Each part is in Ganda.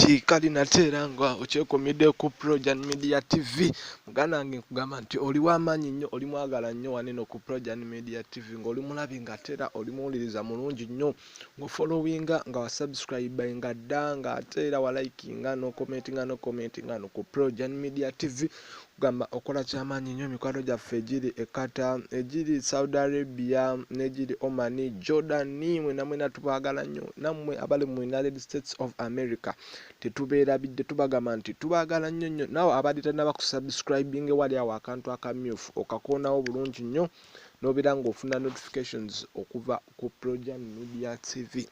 Alright, kali nate era nga okyekumidde ku Projan Media TV. Muganda wange nkugamba nti oli w'amaanyi nnyo, oli mwagala nnyo wano eno ku Projan Media TV, ng'oli mulabi ng'ate era oli muwuliriza mulungi nnyo, ng'ofollowinga, nga wasubscribinga dda, ng'ate era walikinga n'ocommentinga n'ocommentinga no ku Projan Media TV. Kugamba okola kyamaanyi nnyo. Mikwano gyaffe egiri e Qatar, egiri Saudi Arabia, n'egiri Oman, Jordan, mwena mwena tubaagala nnyo. Nammwe abali mu United States of America tetubeerabidde, tubagamba nti tubaagala nnyo nnyo. Naawe abadde tannaba kusubscribing, wali awo akantu akamyufu okakoonawo bulungi nnyo n'obeera ng'ofuna notifications okuva ku Projan Media TV.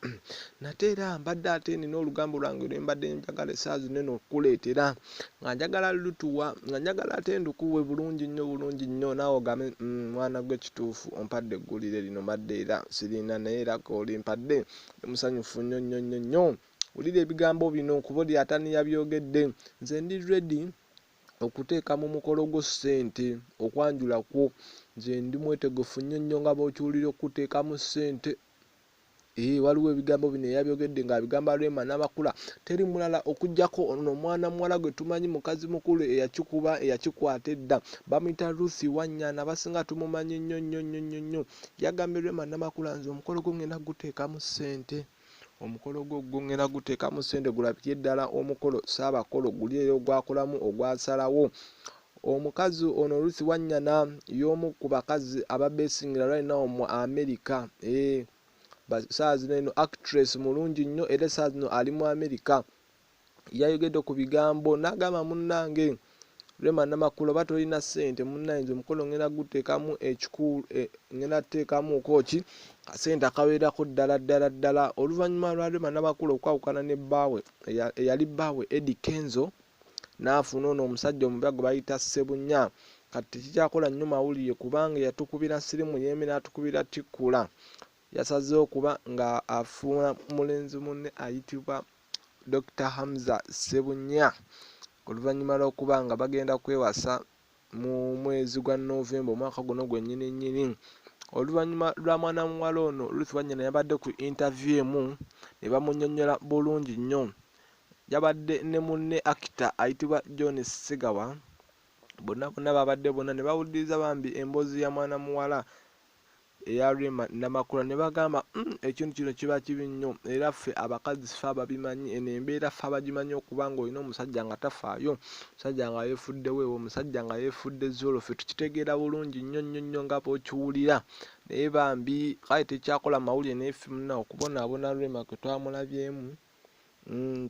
Nate era mbadde ate nina olugambo lwange lwe mbadde njagala essaawa zino eno okukuleetera, nga njagala lutuwa, nga njagala ate ndukuwe bulungi nnyo bulungi nnyo, naawe ogambe, mwana gwe kituufu ompadde eggulire lino, mbadde era sirina, naye era k'olimpadde ndi musanyufu nnyo nnyo nnyo nnyo. Wulira ebigambo bino kuba oli atani yabyogedde. Nze ndi ready okuteeka mu mukolo gwo ssente okwanjula kwo, nze ndi mwetegefu nnyo nnyo nga bw'okiwulira okuteekamu ssente. Waliwo ebigambo bino eyabyogedde ng'abigamba Rema Namakula, teri mulala okuggyako ono omwana muwala gwe tumanyi, mukazi mukulu eyakikuba eyakikwata edda, bamuyita Ruth Wanyana, abasinga tumumanyi nnyo nnyo nnyo nnyo nnyo. Yagambye Rema Namakula, nze omukolo gwo ngenda guteekamu ssente, omukolo gwo gwo ngenda guteekamu ssente gulabikire ddala omukolo Ssaabakolo guli eri ogwakolamu ogwasalawo. Omukazi ono Ruth Wanyana y'omu ku bakazi ababeesingira right now mu America. Ssaawa zino eno actress mulungi nnyo era essaawa zino ali mu America. Yayogedde ku bigambo n'agamba, munnange Rema Namakula, oba tolina ssente, munnange nze omukolo ngenda guteekamu ngenda kuteekamuko ki akasente akawererako ddala ddala ddala. Oluvannyuma lwa Rema Namakula okwawukana ne bbaawe eyali bbaawe Eddie Kenzo, n'afuna ono omusajja omupya gwe bayita Ssebunya, kati tekikyakola nnyo mawulire kubanga yatukubira sirimu yeeme n'atukubira tikkula. Yasazeewo okuba nga afuuna mulenzi munne ayitibwa Dr. Hamza Ssebunya, oluvannyuma lw'okuba nga bagenda kwewasa mu mwezi gwa November omwaka guno gwennyini nnyini. Oluvannyuma lwa mwana muwala ono Ruth Wanyana yabadde ku interview emu ne bamunnyonnyola bulungi nnyo. Yabadde ne munne actor ayitibwa John Ssegawa, bonna bonna babadde bonna ne bawuliriza bambi emboozi ya mwana muwala eya Rema Namakula, ne bagamba, ekintu kino kiba kibi nnyo, era ffe abakazi ffe ababimanyi eno embeera, ffe abagimanyi okuba ng'olina omusajja nga tafaayo, omusajja nga yeefudde weewo, omusajja nga yeefudde zolo, ffe tukitegeera bulungi nnyo nnyo nnyo nga bw'okiwulira. Naye bambi kale tekyakola mawulire, naye ffe munna okubonaabona Rema kwe twamulabyemu,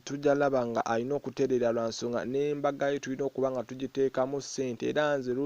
tujja laba nga alina okutereera lwa nsonga n'embaga ye tulina okuba nga tugiteekamu ssente. Era nze